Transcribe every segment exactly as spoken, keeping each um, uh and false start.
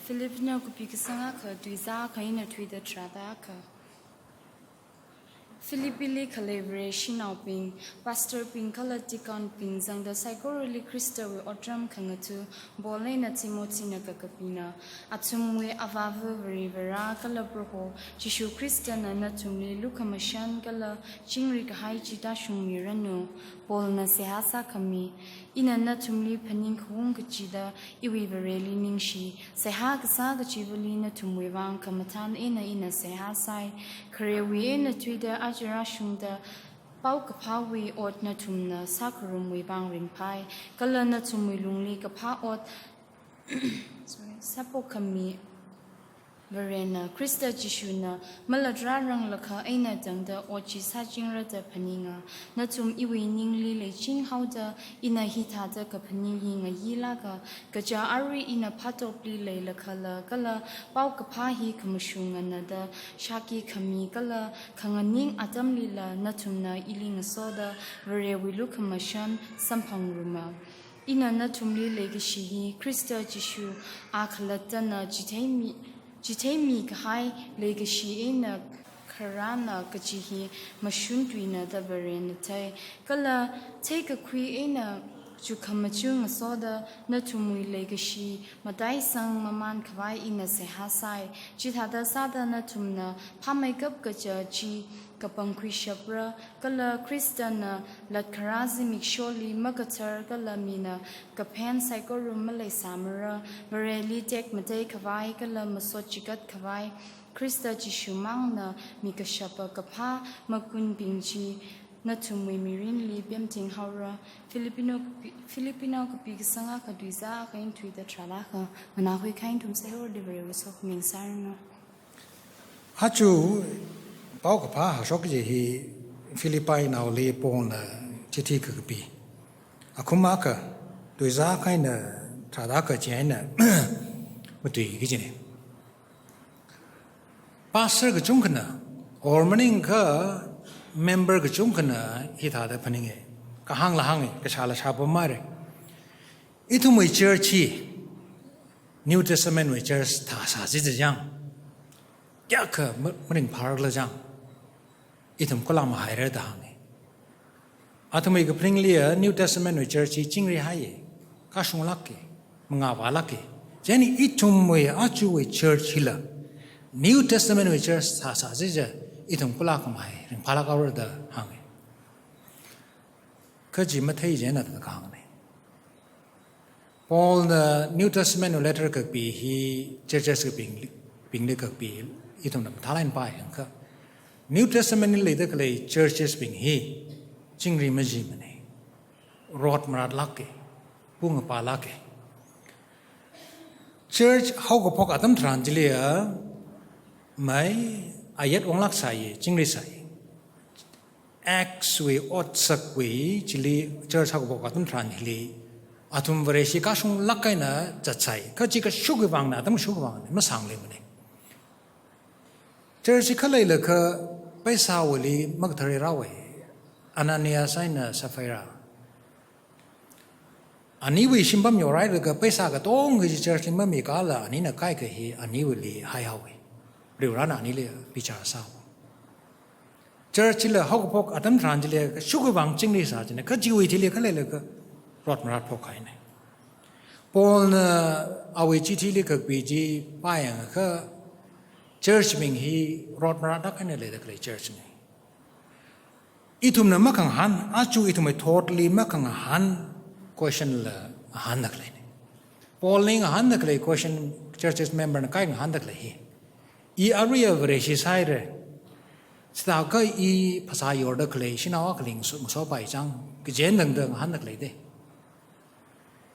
Filipino kapi kasang akha, tuizā akha eina thuida tharāda akha. Filipili khalei Vareshinaobing, pastor bing kala deacon bing zangda saikorali Khristawui otram khangatha Paul eina Timothyna kakapina. Athumwui Avāva Varivara kala Proho Jishu Khristana nathumli lukhamashan kala chingri kahai chi tāshungmiranu. Paulna seihā sākhami. Ina nathumli phaningkhaung kachida iwui Vareli ningshi. Seihā kasā kachivali nathumwui vang khamathān eina ina seihā sai. Kharewui eina thuida aja rāshungda paokaphāwui ot nathumna sākharumwui vang ringphai. Kala nathumwui lungli kaphā ot sorry, sāpokkhami Varena, Khrista Jishuna malatharāranglakha eina tangda ot chi sāchingra da phaninga. Nathum iwui ningli leiching haoda ina hithāda kaphaning hi ngayilāka, kaja arui ina phatopli leilakhala kala paokaphā hi khamashung nganāda shāki khami kala khanganing atamlila nathumna ili ngasoda Varewui lukhamashan samphangruma. Ina nathumli leikashi hi Khrista Jishu a khalattana chitheimi, chitheimi kahai leikashi eina kharāna kaji hi mashun tuina da Varena thei. Kala theikakhui eina chukhamachu ngasoda nathumwui leikashi mataisang mamān khavai ina seihā sai. Chithāda sāda nathumna phāmeikap kaja chi kapangkhuishapra, kala Khristana latkharā zimiksholi makathar kala mina kaphen saikora maleisāmara, Vareli tekmatei khavai kala masot chigat khavai, Khrista Jishumangna mi kashapa kaphā makunbing chi nathumwui mirinli pemting haora. Filipino kapi, Filipino kapi kasang akha, tuizā akha eina thuida tharāda akha, nganākhui kahai nathum saikorali Varewui sokhami sāranu. Aja paokaphā hashok kaji hi Filipinaoli Paulna chithi kakapi. Akhum akha, tuizā akha eina tharāda akha chieina matui kajina. Pastor kachungkhana, or maningakha member kachungkhana hithāda phaninga. Kahāngla hānga, kashāla shāpamara. Ithumwui church hi New Testament wui church thāsā chi chang, kayākha ma-, maringphālala chang, ithum kula mahaira da hānga. Athumwui kaphaningli a New Testament wui church hi chingri haiya, kashunglāka, mangāvālāka. Chieina ithumwui ajawui church hila New Testament wui church thāsā chi chang ithum kula khamahai ringphālāk haora da hānga. Kha chi mathei chieina da kahāngna. Paulna New Testament letter kakapi hi churches kabing, bingli kakapi, ithumna mathālāk eina pāyangakha, New Testament li leida khalei churches bing hi chingri majimana. Rot maratlāka, pung apālāka. Church haokaphok atam tharan chili a, mai ayat onglāk sāya, chingri sāya. Acts wui otsakwui chili church haokaphok atam tharan hili athum Vareshi kashunglāk eina zatsai. Kha chi kashukwui vangna, atam kashukwui vangna, masāngluimana. Church hi khaleilaga paisāwuili makathar rāhaowa. Ananias eina Sapphira. Aniwui shimpam yorhailaga paisā katonga chi church li mamikala anina kaikha hi aniwuili haihaowa. Varivarana anili bichar sāhaowa. Church chila haokaphok atam tharan chili kashukwui vang chingri sā china, kha chiwui thili khaleilaga rot maratphok kahaina. Paulna awui chithili kakapi chi pāyangakha church bing hi rot maratlāk eina leida khalei church na. Ithumna makhangahān, aja ithumwui thotli makhangahān question la ngahānda khaleina. Paulna ngahānda khalei question, churches member na kai ngahānda khalei hi, I aruiya Vareshi sāhaira. Chithākha I phasā yorda khalei shanao akhali ngaso, ngasopai chang, kaji eina tangda ngahānda khaleida.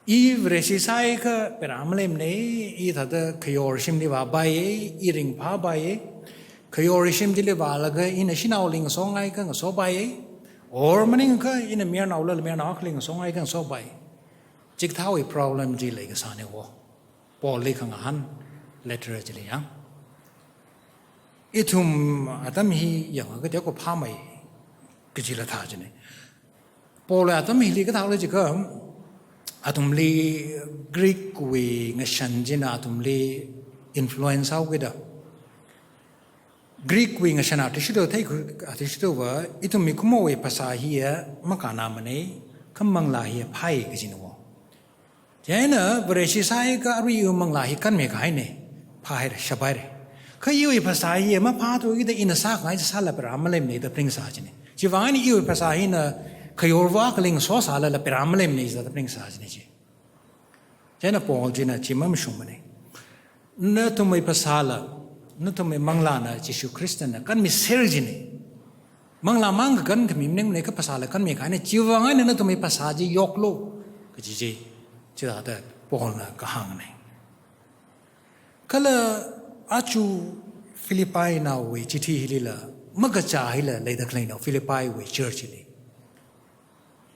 I Vareshi sāhaiakha pera maleimana, I thāda khayor shimli vāpaiya, I ringphāpaiya. Khayor shim chili vālaga ina shanaoli ngasongaikha ngasopai. Or maningakha ina mayarnaola mayarnao akhali ngasongaikha ngasopai. Chikathāwui problem chi leikasāna wo. Paulli khangahān letter chili yang. Ithum atam hi yangakha teokha phāmei kajila thā china. Paulwui atam hili kathāla jiakha, athumli Greek wui ngashan china athumli influence haokida. Greek wui ngashan athishurda thei khu, athishurda va, ithum mikumowui phasā hiya makānāmana, kha manglā hiya phāi kajina wo. Chieina Vareshi sāakha arui iwui manglā hi kanmikahaina, phāhaira, shaphaira. Kha iwui phasā hiya maphāthuakida ina sākhangai sāla pera maleimana da phaningsā kajina. Chiwuivang eina iwui phasā hina khayorva kaling sosālala pera maleimana da phaningsā kajina chi. Chieina Paul china chi mamashungmana. Nathumwui phasāla, nathumwui manglāna Jishu Khristana kanmiser kajina. Manglā mang kakan khami maningmana, kha phasāla kanmikahaina, chiwuivang eina nathumwui phasā chi yoklu kaji chi, chithāda Paulna kahāngna. Kala aja Philippi naowui chithi hilila, makachā hila leida khaleina, Philippi wui church hili.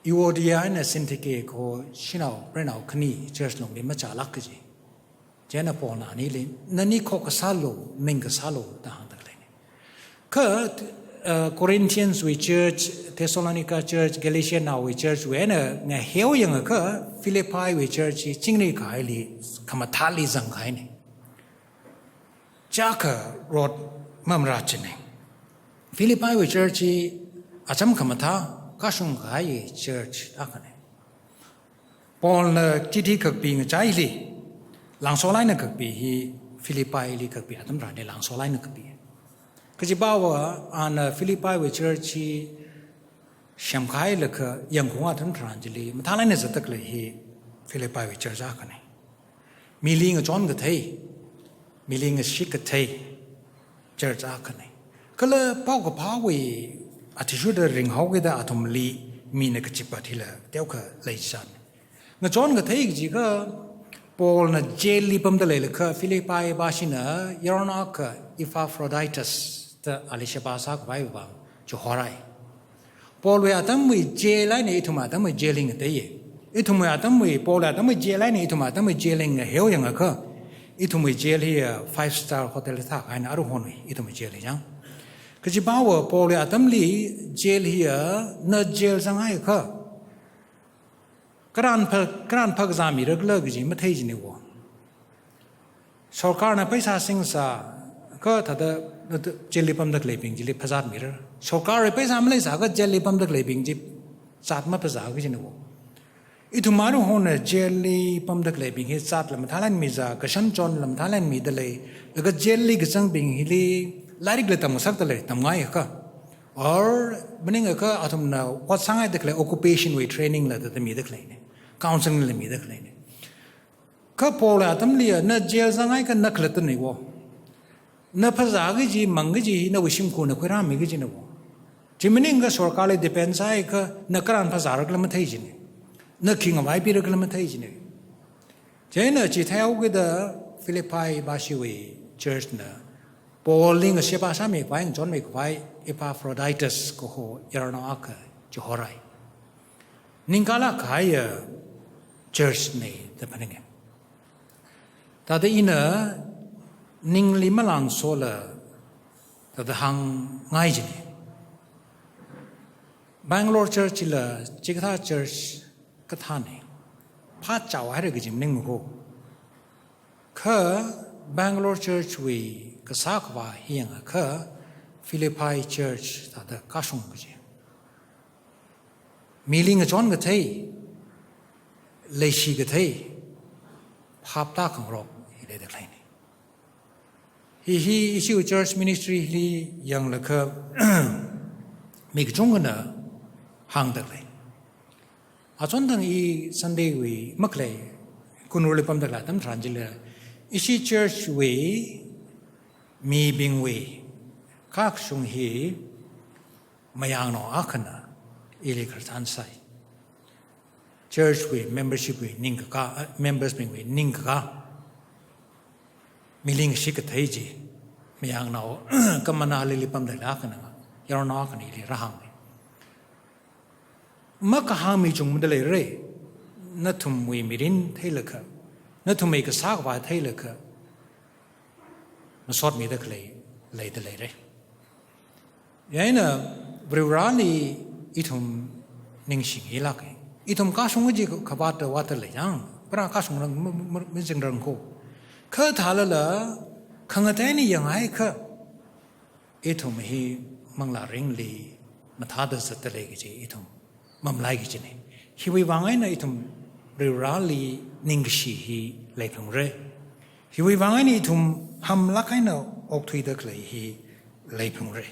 Euodia eina Syntyche kaho shanao prenao khani church lungli machālāk kaji. Chieina Paulna anili, nani khokkasālu, ningkasālu da hāngda khaleina. Kha, uh, Corinthians wui church, Thessalonica church, Galatia naowui church wui eina ngaheo yangakha Philippi wui church hi chingri kahaili khamathāli zangkahaina. Chākha rot mamarā kajina. Philippi wui church hi acham khamathā, kashung kahai church akhana. Paulna chithi kakpi ngachaili, langsol eina kakpi hi Philippi li kakpi atam tharanli langsol eina kakpi. Kajiva ana Philippi wui church hi semkahailaga yangkhaung atam tharan chili mathālāk eina zatda khalei hi Philippi wui church akhana. Mili ngachon kathei, mili ngashit kathei church akhana. Kala paokaphāwui athishurda ringhaokida athumli mina kachipat hila teokha leisāna. Ngachon kathei kajiakha Paulna jail li pamda leilakha Philippi vāshina yaron akha Epaphroditus da ali sheba sākhavai vang chihorai. Paulwui atamwui jail eina ithum atamwui jail hi ngateiya. Ithumwui atamwui, Paulwui atamwui jail eina ithum atamwui jail hi ngaheo yangakha, ithumwui jail hi, uh, five star hotel thākha eina aruihonwui ithumwui jail hi chang. Kajiva Paulwui atamli jail hi, uh, na jail zanghaiakha, karan pha, karan phakazā mira khala kaji mathei kajina wo. Sorkarna paisa singsā, kha thāda, jail li pamda khaleibing chili phazat mira. Sorkarwui paisa maleisāakha jail li pamda khaleibing chi zat maphazā kajina wo. Ithum aruihona jail li pamda khaleibing hi zatla mathālāk eina mizā, kashan chonla mathālāk eina mida lei, laga jail li kazangbing hili lairikla tamngasakda lei, tamngaiakha. Or, maningakha athumna ot sāngaida khalei occupation wui training la thāda mida khaleina, counseling la mida khaleina. Kha Paulwui atamli ya, na jail zanghaiakha na khalattana wo. Na phazā kaji, mang kaji hi nawui shimkhurna khuirāmi kajina wo. Chi maningakha sorkarli depend sāakha na karan phazāra khala mathei kajina. Na khi ngavaipi ra khala mathei kajina. Chieina chi theihaokida Philippi vāshiwui church na Paulli ngasheba sāmikhavai, ngachonmikhavai Epaphroditus kaho yaron akha chihorai. Ningkala kahaiya church na da phaninga. Thāda ina ningli malangsola thāda hāngngai kajina. Bangalore church la chikathā church kathāna. Phāchao haira kaji maningmana ko. Kha Bangalore church wui kasā khavā hi yangakha Philippi church thāda kashung kaji. Mili ngachon kathei, leishi kathei, phap tākhangarok hi leida khaleina. Hi hi ishiwui church ministry li yanglakha mi kachungkhana hāngda khalei. Achonthang i Sunday wui makhalei Kunrulli pamda khalei atam tharan chila, ishi church wui mibingwui kakashung hi mayarnao akhana ili khararchan sāi. Church wui membership wui ningkakā, eh, members bingwui ningkakā, mili ngashit kathei chi, mayarnao kha Manali li pamda khalei akhana, yaron akhana ili rāhānga. Makahāng mi chungmada leira, nathumwui mirin theilakha, nathumwui kasā khavā theilakha, masotmida khalei leida leira. Chieina Varivarali ithum ningshingmilāka. Ithum kashung kaji khavāta vāta lei yang, para kashung rang ma, ma, ma, mazingrang ko. Kha thālala, khangatei eina yanghaiakha, ithum hi manglā ringli mathāda zatda lei kaji ithum mamalai kajina. Hiwui vang eina ithum Varivarāli ningkashi hi leiphalungra. Hiwui vang eina ithum hamlāk eina okthuida khalei hi leiphalungra.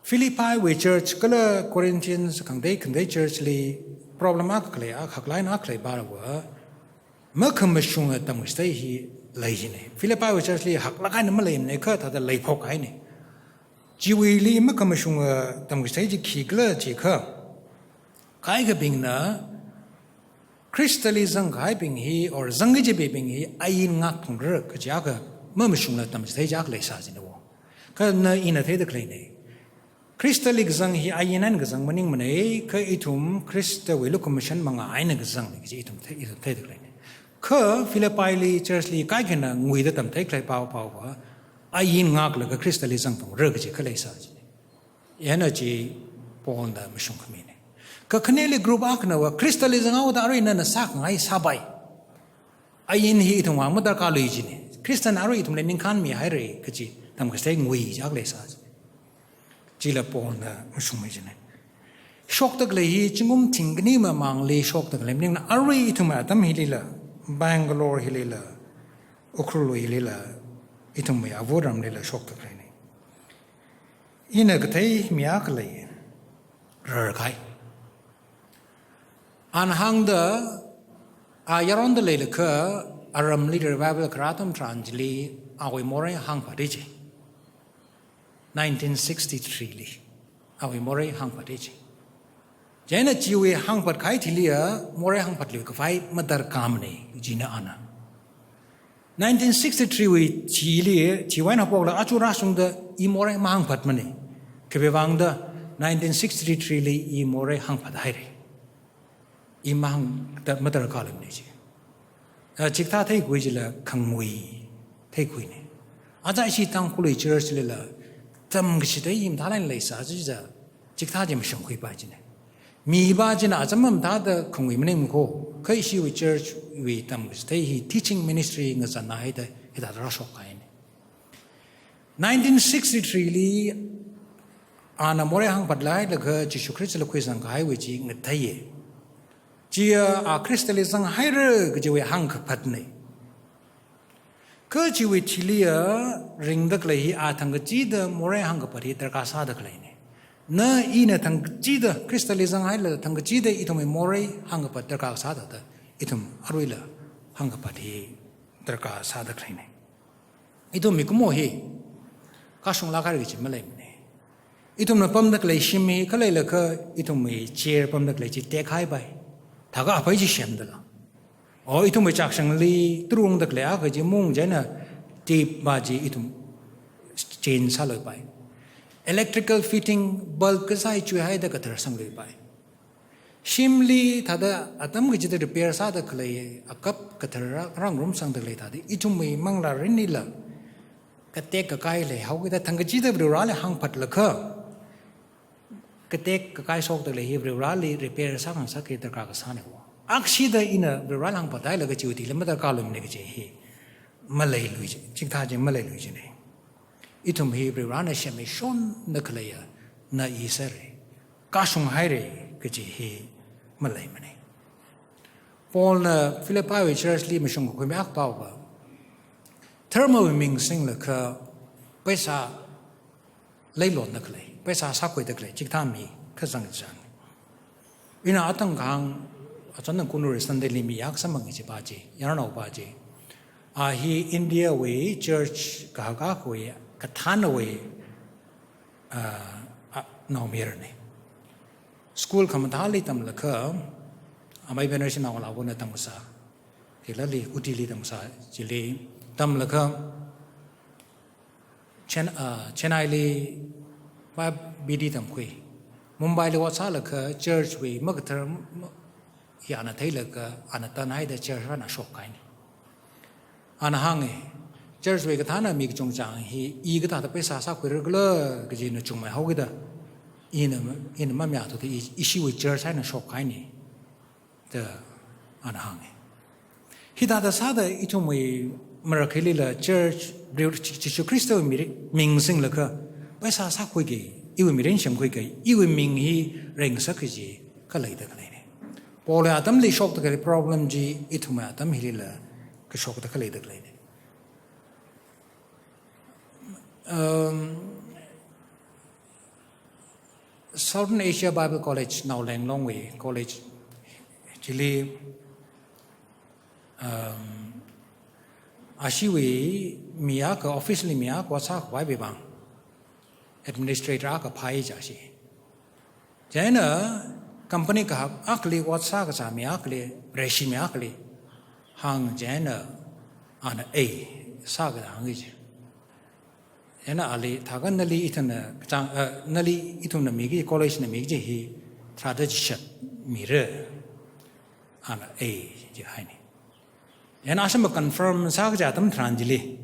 Philippiwui church kala Corinthians khangatei khangatei church li problem akha khalei, akha khalei akha khalei barawa, makhamashunga tamkachithei hi lei jina. Philippiwui church li haklāk eina maleimana, kha thāda leiphok haina. Chiwuili makhamashunga tamkachithei chi khikhala jiakha, kaikhabingna Khristali zangkahaibing hi, or zangki kajibing hi, ain ngakphalungra kaji akha mamashungla tamchithei chi akha leisā jina wo. Kha na ina theida khaleina. Khristali kazang hi ain eina kazang maningmana, kha ithum Khristawui lukhamashan mangā eina kazangna kaji ithum thei, ithum theida khaleina. Kha Philippili church li kaikhana nguida tamthei khalei pao, paowa, ain ngaklaga Khristali zangphalungra kaji akha leisā jina. Hina chi Paulna mashung khamina. Kakhaneli group akhanawa Khristali zanghaoda arui nana sākhangai sāpai. Ain hi ithumwui vang madarkar lui jina. Khristana arui ithumli ningkhān mihaira kaji tamkachithei ngui chi akha leisā jina. Chila Paulna mashungmi jina. Shokda khalei hi zingkum thingkhani mamangli shokda khalei maningmana, arui ithumwui atam hilila, Bangalore hilila, Ukhrul hilila, ithumwui āva ramlila shokda khaleina. Ina kathei mi akha lei, rarkahai. Ana hāngda, a yaronda leilakha, aramli revival kharā atam tharan chili, awui morei hāngphata ji. Nineteen sixty-three li, awui morei hāngphata ji. Chieina chiwui hāngphatkahai thiliya, morei hāngphatluikhavai madarkarmana, jina ana. Nineteen sixty-three wui chili, chiwui eina haophokla aja rāshungda i morei mahāngphatmana. Khiwui vangda nineteen sixty-three li i morei hāngphathaira. I mahāngda madarkar luimana ji. A, chikathā theikhui chila khangui theikhuina. Aja ishi Tangkhulwui church lila tamkachithei hi mathālāk eina leisā jiakha, chikathā chi mashungkhuipai jina. Mipa china acham mamathāda khangui maningmana ko, kha ishiwui church wui tamkachithei hi teaching ministry ngazanhaida hithāda rāshokkahaina. Nineteen sixty-three li ana morei hāngphatlāk eina kha Jishu Khristala khuizangkahaiwui chi ngatheiya. Chiya a Khristali zanghaira kajiwui hāngkaphatna. Kha chiwui thiliya ringda khalei hi a thangkachida morei hāngkaphat hi darkar sāda khaleina. Na ina thangkachida Khristali zanghailala thangkachida ithumwui morei hāngkaphat darkar sāda thāda, ithum aruila hāngkaphat hi darkar sāda khaleina. Ithum mikumo hi kashunglāk haira kaji maleimana. Ithumna pamda khalei shim hi khaleilakha ithumwui chair pamda khalei chi tekhaipai. Thākha aphei chi semdala, o ithumwui chakshangli turungda khalei akha chi mung chieina tap pa chi ithum change sāluipai. Electrical fitting, bulb kasai chuihaida kathar sangluipai. Shimli thāda atam kachida repair sāda khalei, akap kathar rā-, rāngarum sangda khalei thāda, ithumwui manglā rinlila katek kakai leihaokida thangkachida Varivarāli hāngphatlakha, katek kakai shokda khalei hi Varivarāli repair sākhangasak hi darkar kasāna wo. Akshida ina Varivarāli hāngphathailaga chiwui thili madarkar luimana kaji hi maleilui ji, chikathā chi maleilui jina. Ithum hi Varivarāna semmi shonda khaleiya, na i sāra, kashunghaira kaji hi maleimana. Paulna Philippiwui church li mashung kakhui mi akha paowa, dharmawui ming singlakha paisa leilonda khalei, paisa sākhuida khalei, chikathā mi kazang chang. Ina atang kahāng, achon nang kunuri Sunday li mi yak samang chi pa chi, yarnao pa chi. A hi India wui church kahak akhawui, kathānawui, a, a, naomayarana. School khamathāli tamlakha, amei bena shinao la bona tamkasā. Hilali Ooty li tamkasā, chili tamlakha, Chen-, ah, Chennai li va B D tamkhui. Mumbai li ot sālaga church wui makathar ma-, hi ana theilaga ana tanhaida church ana shokkahaina. Ana hānga, church wui kathāna mi kachungchang hi i kathāda paisa sākhuira khala kaji na chungmeihaokida, ina, ina mamayāthuda i, ishiwui church eina shokkahaina. da ana hānga. Hithāda sāda ithumwui marakhalila church, Jishu Khristawui miri-, ming singlaga, paisa sākhuiki, iwui mirin semkhuiki, iwui ming hi ringngasak kaji khalei da khaleina. Paulwui atamli shokda khalei problem chi, ithumwui atam hilila kashokda khalei da khaleina. Um, Southern Asia Bible College, Naolenglongwui college chili, um, ashiwui mi akha, office li mi akha ot sākhavai bibang, administrator akha phāi jiashi. Chieina company kahak akhali ot sākazā mi akhali, Vareshi mi akhali hāng chieina ana ei sākazā hāngki ji. Chieina ali thākha nali ithumna kachāng, eh, nali ithumna miki, college na miki hi tharāda chishat mira, ana ei jihaina. Chieina asham confirm sākaja atam tharan chili,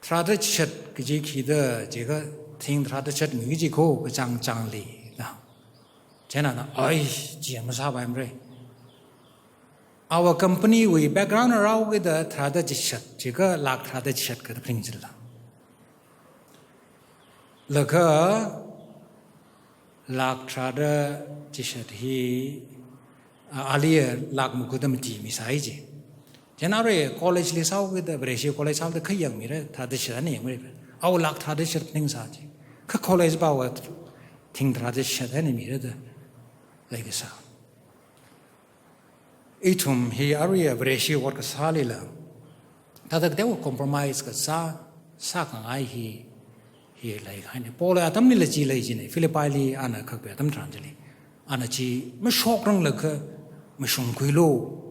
tharāda chishat kaji khida jiakha thing tharāda chishat mi kaji kho kachāng chāngli na. Chieina ana, ai, chi masāpaimara. Our company wui background rāhaokida tharāda chishat, jiakha lakh tharāda chishat kathā phaning chila. Laga lakh tharāda chishat hi, a, ali lakh makuda mati misai ji. Chieina arui college li sāhaokida, Vareshi college sāhaoda kha yangmira, tharāda chishat ana yangmira. Awui lakh tharāda chishat phaning sā ji. Kha college pāva thing tharāda chishat ana mira da leikasā. Ithum hi aruiya Vareshi ot kasālila, thāda kateokha compromise kasā, sākhangai hi, hi leikahaina. Paulwui atamlila chi lei jina, Philippili ana khakpi atam tharan chili. Ana chi mashokranglakha, mashungkhuilu,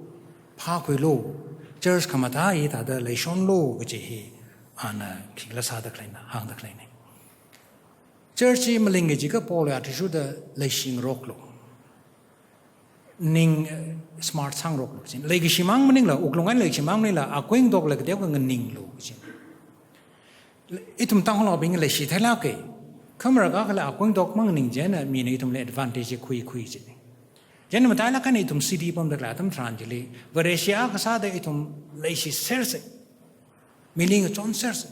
phākhuilu, church khamathā hi thāda leishonlu kaji hi, ana khikhala sāda khaleina, hāngda khaleina. Church hi malingki jiakha Paulwui athishurda leishingaroklu. Ning, eh, smart sāngaroklu kajina. Leikashi mang maningla, wuklung eina leikashi mang maningla, akui ngatokla kateokha nganinglu kajina. Ithum Tangkhulnaobing leishi theilāka. Kha marakakhala akui ngatok manganing chieina mina ithumli advantage khuikhui ji. Chieina matailāk eina ithum city pamda khalei atam tharan chili, Vareshi akha sāda ithum leishisersa. Mili ngachonsersa.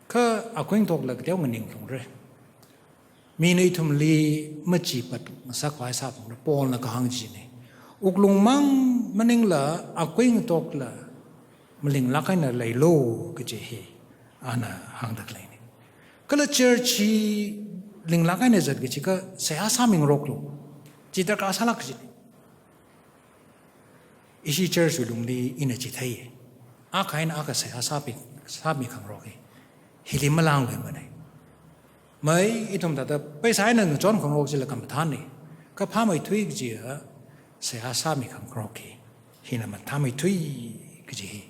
Kha akui ngatokla kateo nganingphalungra. Mina ithumli machipat ngasakkhavai sāphalungra, Paulna kahāng china. Wuklung mang maningla akui ngatokla malinglāk eina leilu kaji hi ana hāngda khaleina. Kala church hi linglāk eina zatki jiakha seihā sāmingaroklu. Chi darkar sālāk kajina. Ishi church wui lungli ina chithei. Akha eina akha seihā sāpi, sāmikhangaroka. Hili malāngluimana. Mai ithum thāda paisa eina ngachonkhangarok chila khamathāna. Kha phāmeithui kajiya seihā sāmikhangaroka. Hina mathāmeithui kaji hi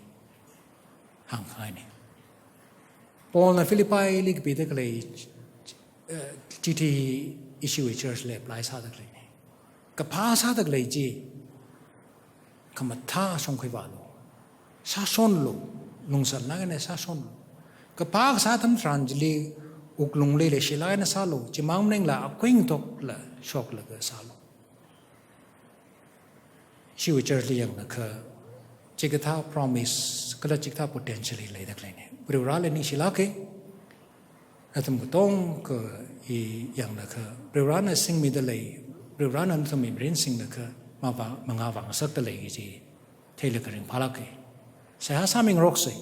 hāngkhangaina. Paulna Philippili kapida khalei, eh, chithi ishiwui church li apply sāda khaleina. Kaphā sāda khalei chi, khamathā shongkhuivālu, sāshonlu, lungsālāk eina sāshonlu. Kaphā kasā atam tharan chili, wuklungli leishilāk eina sālu, chimang maningla akui ngatokla shoklaga sālu. Ishiwui church li yanglakha, chikathā promise, kala chikathā potential hi leida khaleina. Varivarali ningshilāka, nathum katonga hi yanglakha, Varivarana singmida lei, Varivarana nathumwui mirin singlakha, mavā, mangā vāngasakda lei kaji, theilaga ringphālāka. Seihā sāmingaroksa,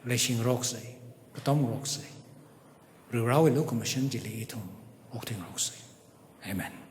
leishingaroksa, katomngaroksa. Varivarawui lukhamashan chili ithum okthuingaroksa. Amen.